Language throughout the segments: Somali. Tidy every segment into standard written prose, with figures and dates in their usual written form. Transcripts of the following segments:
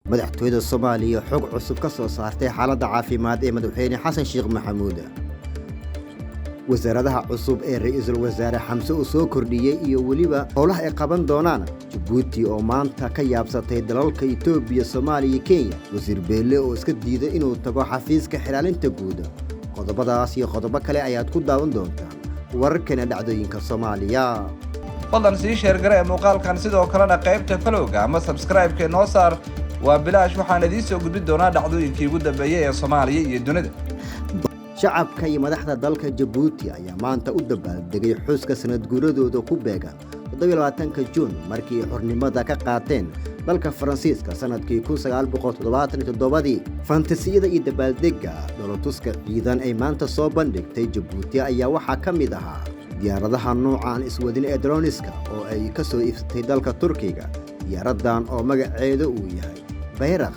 Madaxtooyada Soomaaliya xog cusub ka soo saartay xaaladda caafimaad ee Madaxweyne Xasan Sheekh Maxamuud. Wasaaradaha cusub ee Ra-iisul Wasaare Xamse uu soo kordhiyey iyo weliba howlaha ay qaban doonaan. Jabuuti oo maanta ka yaabsatay dalalka Itoobiya, Soomaaliya iyo Kenya. Wasiir Beelle oo iska diiday inuu tago xafiiska xilaalinta guud. Qodobadaas iyo qodobo kale ayaad ku daawan doontaan wararkana dhacdooyinka Soomaaliya. Fadlan sii sheergara ee muuqaalkan, sidoo kalena qaybta falowga ama sabskraibka noo saar, waa bilaash. Waxaan idiin soo gudbin doonaa dhacdooyinkii ugu dambeeyey ee Soomaaliya iyo dunida. Shacabka iyo madaxda dalka Jabuuti ayaa maanta u dabaaldegay xuska sanad guuradooda ku beegan 27-ka Juun, markii xornimada ka qaateen dalka Faransiiska sanadkii 1977dii. Fantasiyada iyo dabaaldegga dholotuska ciidan ay maanta soo bandhigtay Jabuuti ayaa waxaa ka mid ahaa diyaaradaha noocan iswadin ee droniska oo ay ka soo iibsatay dalka Turkiga. Diyaaradan oo magaceeda uu yahay Bayraq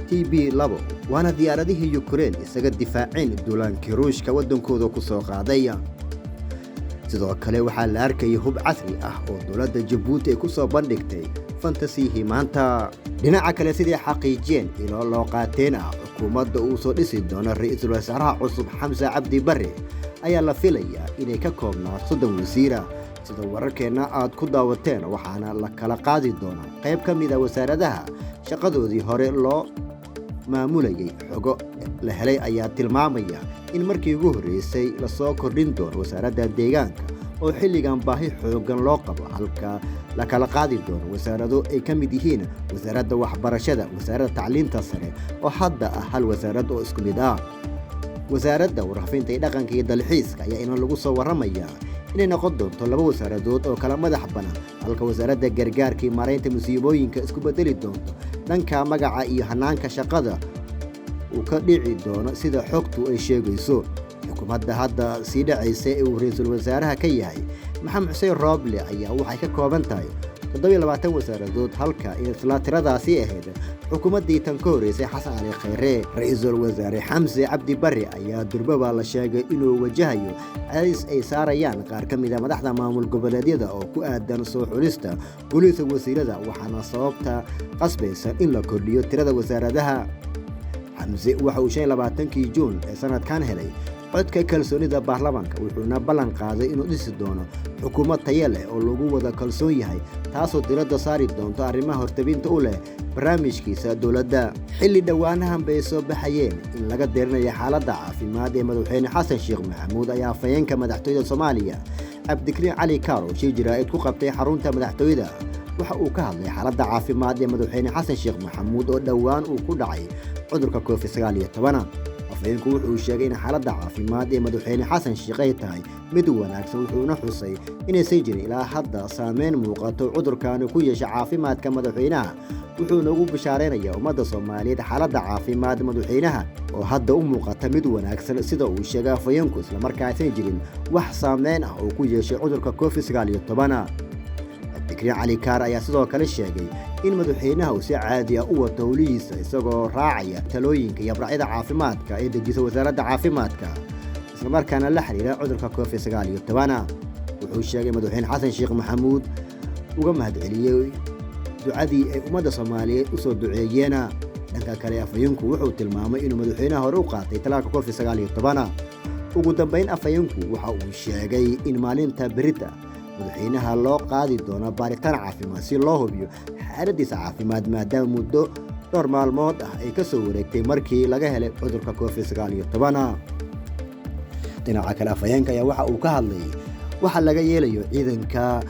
TB 2, waana diyaaradihii Yukrain isaga difaaceen duulaankii Ruushka waddankooda ku soo qaaday. Sidoo kale waxaa la arkayay hub casri ah oo dowladda Jabuuti ay ku soo bandhigtay fantasiyihii maanta. Dhinaca kale, siday xaqiijiyeen ilo loo qaateen ah, xukuumadda uu soo dhisi doono ra-iisul wasaaraha cusub Xamse Cabdi Barre ayaa la filayaa inay ka koobnaato 30 wasiira, sida wararkeenna aad ku daawateen, waxaana la kala qaadi doonaa qayb ka mid a wasaaradaha shaqadoodii hore loo maamulayay. Xogo la helay ayaa tilmaamaya in markii ugu horreysay lasoo kordhin doono wasaaradda deegaanka oo xilligan baahi xooggan loo qabo, halka la kala qaadi doono wasaarado ay ka mid yihiin wasaaradda waxbarashada, wasaaradda tacliinta sare oo hadda ah hal wasaarad oo isku mid ah, wasaaradda warfaafinta iyo dhaqanka iyo dalxiiska ayaa ina lagu soo warramayaa inay noqon doonto laba wasaaradood oo kala madax bannaan, halka wasaaradda gargaarka iyo maaraynta musiibooyinka isku bedeli doonto dhanka magaca iyo hanaanka shaqada uu ka dhici doono, sida xogtu ay sheegayso. Xukuumadda hadda sii dhacaysa ee uu ra-iisul wasaaraha ka yahay Maxamed Xuseen Rooble ayaa waxay ka kooban tahay 27 wasaaradood, halka isla tiradaasi ahayd xukuumaddii tan ka horreysay Xasan Cali Khayre. Ra-iisul Wasaare Xamse Cabdi Barre ayaa durbaba la sheegay inuu wajahayo cadaadis ay saarayaan qaar ka mid a madaxda maamul goboleedyada oo ku aadan soo xulista golihiisa wasiirada, waxaana sababta qasbaysa in la kordhiyo tirada wasaaradaha. Xamse waxa uu 25-kii Juun ee sanadkan helay codka kalsoonida baarlamaanka, wuxuuna ballan qaaday inuu dhisi doono xukuumad tayo leh oo lagu wada kalsoon yahay, taasoo diradda saari doonto arrimaha hortabinta u leh barnaamijkiisa dowladda. Xilli dhowaanahan bay soo baxayeen in laga dirinayo xaaladda caafimaad ee Madaxweyne Xasan Sheekh Maxamuud ayaa afhayeenka madaxtooyada Soomaaliya Cabdikariin Cali Kaar oo shir jaraa'id ku qabtay xarunta madaxtooyada waxa uu ka hadlay xaaladda caafimaad ee Madaxweyne Xasan Sheekh Maxamuud oo dhowaan uu ku dhacay cudurka Covid 19. Afhayeenku wuxuu sheegay in xaaladda caafimaad ee Madaxweyne Xasan Sheekh ay tahay mid wanaagsan, wuxuuna xusay inaysan jirin ilaa hadda saameyn muuqato cudurkaani ku yeesha caafimaadka madaxweynaha, wuxuuna ugu bishaareynayaa ummadda Soomaaliyeed xaaladda caafimaad madaxweynaha oo hadda u muuqata mid wanaagsan, sida uu sheegay afhayeenku, islamarkaaysan jirin wax saameyn ah oo ku yeeshay cudurka Covid 19. Cabdikariin Cali Kaar ayaa sidoo kale sheegay in madaxweynaha uu si caadi ah u wato howlihiisa, isagoo raacaya talooyinka iyo abraacyada caafimaadka ee dejisa wasaaradda caafimaadka, islamarkaana la xiriira cudurka Covid 19. Wuxuu sheegay Madaxweyne Xasan Sheekh Maxamuud uga mahadceliyey ducadii ay ummadda Soomaaliyeed u soo duceeyeena. Dhanka kale, afhayeenku wuxuu tilmaamay inuu madaxweynaha hore u qaatay talaalka Covid 19. Ugu dambeyn, afhayeenku waxa uu sheegay in maalinta berita madaxweynaha loo qaadi doono baaritaan caafimaad si loo hubiyo xaaladiisa caafimaad, maadaama muddo dhowr maalmood ah ay ka soo wareegtay markii laga helay cudurka Covid 19. Dhinaca kale, afhayeenka ayaa waxa uu ka hadlayay waxa laga yeelayo ciidanka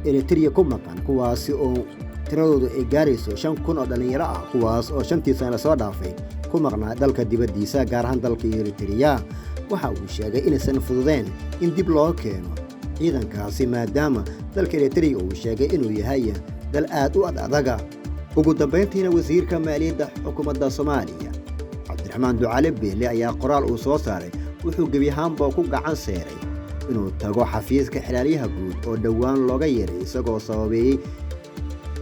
Eritrea ku maqan, kuwaasi oo tiradoodu ay gaarayso 5000 oo dhallinyaro ah, kuwaas oo 5-tii sane lasoo dhaafay ku maqnaa dalka dibaddiisa, gaar ahaan dalka Eritrea. Waxa uu sheegay inaysan fududeen in dib loo keeno ciidankaasi, maadaama dalka Eritrea uu sheegay inuu yahay dal aad u ad adaga. Ugu dambayntiina, wasiirka maaliyadda xukuumadda Soomaaliya Cabdiraxmaan Ducaale Beele ayaa qoraal uu soo saaray wuxuu gebi ahaanba ku gacan seeray inuu tago xafiiska xilaalyaha guud oo dhowaan looga yeeray, isagoo sababeeyey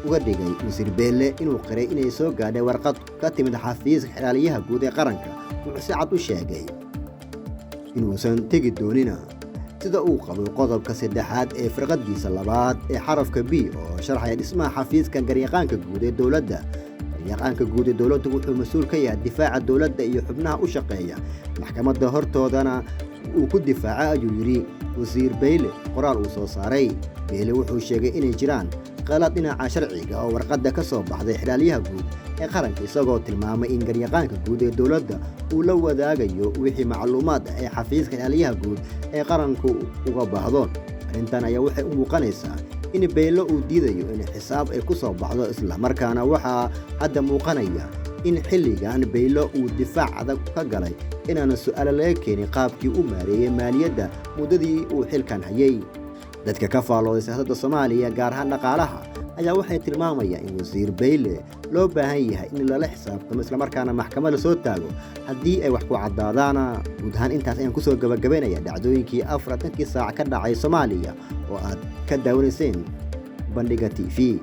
uga dhigay wasiir Beelle inuu qiray inay soo gaadhay warqad ka timid xafiiska xilaalyaha guud ee qaranka. Wuxuu si cad u sheegay inuusan tegi doonina, sida uu qabo qodobka 3aad ee firqadiisa 2aad ee xarafka B oo sharxaya dhismaha xafiiska garyaqaanka guud ee dowladda. Garyaqaanka guud ee dowladdu wuxuu mas-uul ka yahay difaaca dowladda iyo xubnaha u shaqeeya maxkamadda hortoodana uu ku difaaca, ayuu yidhi wasiir Beyle qoraal uu soo saaray. Beyle wuxuu sheegay inay jiraan qalad dhinaca sharciga oo warqadda ka soo baxday xilaalyaha guud ee qaranka, isagoo tilmaamay in garyaqaanka guud ee dowladda uu la wadaagayo wixii macluumaad ah ee xafiiska xilaalyaha guud ee qaranku uga baahdo. Arrintan ayaa waxay u muuqanaysaa in Beyle uu diidayo in xisaab ay ku soo baxdo, islamarkaana waxaa hadda muuqanaya in xilligan Beyle uu difaac adag ka galay inaana su'aalo laga keenin qaabkii u maareeyey maaliyadda muddadii uu xilkan hayay. Dadka ka faallooday siyaasadda Soomaaliya, gaar ahaan dhaqaalaha, ayaa waxay tilmaamayaan in wasiir Beyle loo baahan yahay in lala xisaabtamo islamarkaana maxkamad lasoo taago haddii ay wax ku caddaadaana. Guud ahaan intaas ayaan kusoo gabagabaynaya dhacdooyinkii 40-kii saac ka dhacay Soomaaliya oo aad ka daawanayseen Bandhiga TV.